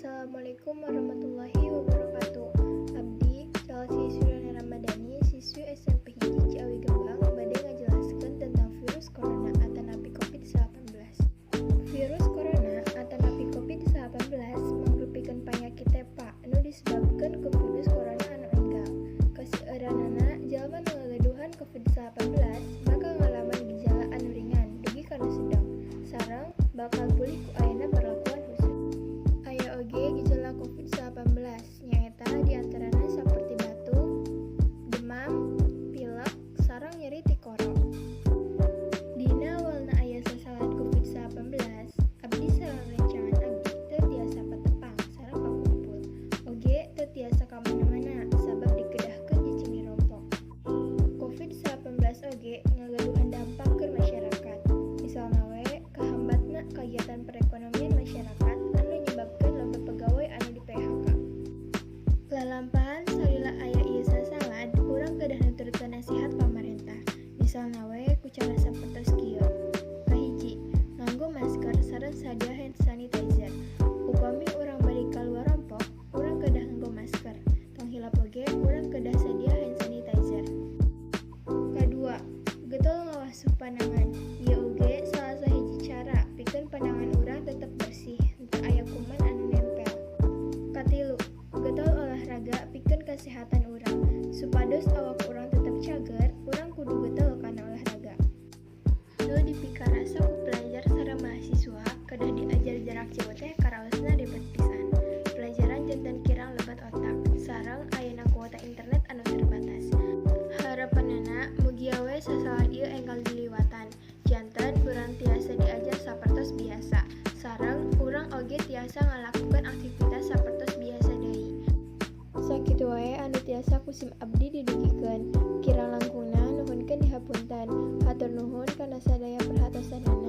Assalamualaikum warahmatullahi wabarakatuh. Abdi Chelsea Suryana Ramadhani, siswi SMP 1 Ciawi Gebang, bade ngajelaskeun tentang virus corona atanapi COVID-19. Virus corona atanapi COVID-19 mangrupikeun panyakit tepa anu disebabkeun ku virus corona anu enggal. Kaseueuranana jalma nu ngagaduhan COVID-19 bakal ngalaman gejala anu ringan dugi ka nu sedeng, sareng bakal pulih ku ayana perlakuan khusus. Aya oge gejala COVID-19, nyaeta diantarana saperti batuk, demam, pilek, sareng nyeri tikoro. Dina awalna aya sasalad COVID-19, abdi sareng rencangan abdi teu tiasa patepang sareng pakumpul. Oge teu tiasa ka mana-mana sabab dikedahkeun cicing di rompok. COVID-19 oge ngagaduhan dampak keur masyarakat. Misalna we kahambatna kagiatan perekonomian masyarakat anu nyebabkeun loba pegawai anu di PHK. Lalampahan salila aya ieu sasalad, urang kedah nuturkeun nasihat pamarentah. Misalna we ku cara sapertos kieu. Kahiji, nganggo masker sareng sadia hand sanitizer. Upami urang bade kaluar rompok, urang kedah nganggo masker. Tong hilap oge urang kedah sadia hand sanitizer. Kadua, getol ngawasuh panangan. Ieu oge salah sahiji cara pikeun panangan urang tetep bersih, henteu aya kuman anu nempel. Katilu, getol olahraga pikeun kasehatan urang. Supados awak urang tetep cager, urang kudu getol kana olahraga. Nu dipikarasa ku pelajar sareng mahasiswa kedah diajar jarak jauh teh karaosna ribet pisan. Pelajaran janten kirang lebat otak, sareng ayana kuota internet anu terbatas. Harapanana mugia we sasalad ieu enggal diliwatan, janten urang tiasa diajar sapertos biasa, sareng urang oge tiasa ngalakukeun aktivitas sapertos biasa deui. Sakitu wae anu tiasa ku sim abdi didugikeun, kirang langkungna nuhunkeun dihapunten. Hatur nuhun kana sadaya perhatosanana.